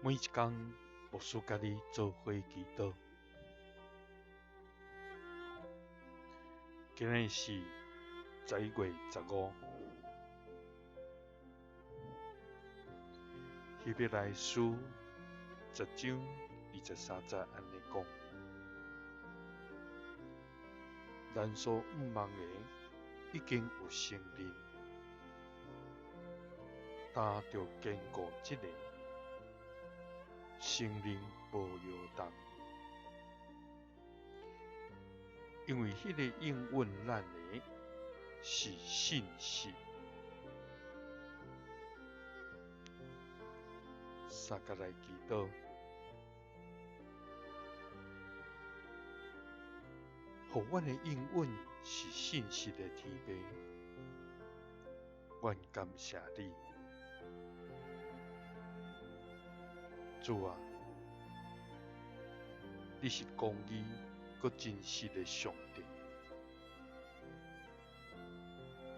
每一工，牧師佮你做伙祈禱。今日是11月15，希伯來書10章23節按呢講：咱所向望的已經有承認，但著堅固這个承認無搖動，因為彼個應允咱的是信實。相佮來祈禱，予阮的應允是信實的天父，阮感謝你，主啊，你是公義閣真實的上帝，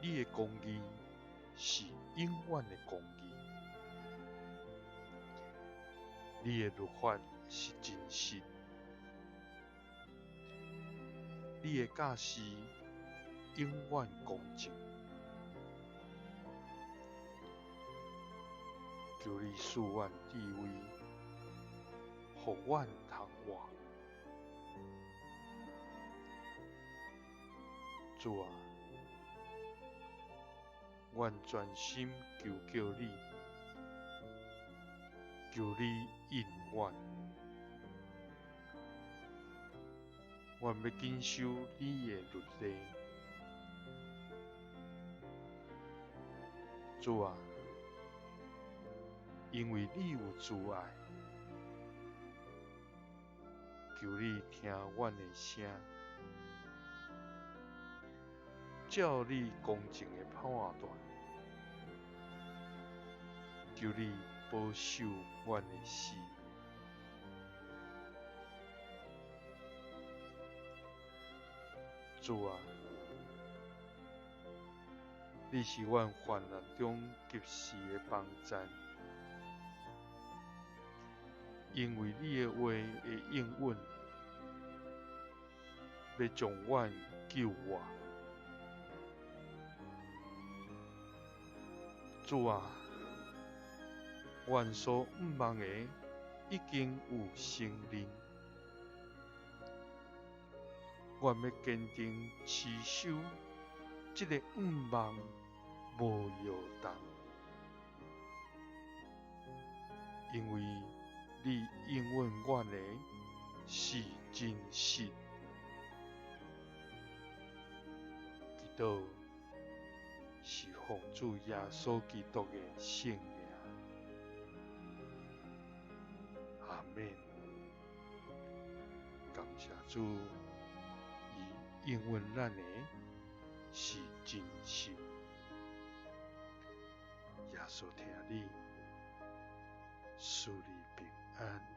你的公義是永遠的公義，你的律法是真實，你的教示永遠公正。求你賜阮智慧，予阮通活。主啊，阮專心求叫你，求你應阮。阮欲謹守你的律例。主啊，因為你有慈愛，求你聽阮的聲，照你公正的判斷，求你保守阮的性命。主啊，你是阮患難中及時的幫贊，因為你的話會應允，欲將阮救活。主啊，阮所向望的已經有承認，阮欲堅定持守這个向望無搖動，因為你應允阮的是真實。祈禱是奉主耶穌基督的聖名，阿們。感謝主，伊應允咱的是真實。耶穌疼你，賜你平安。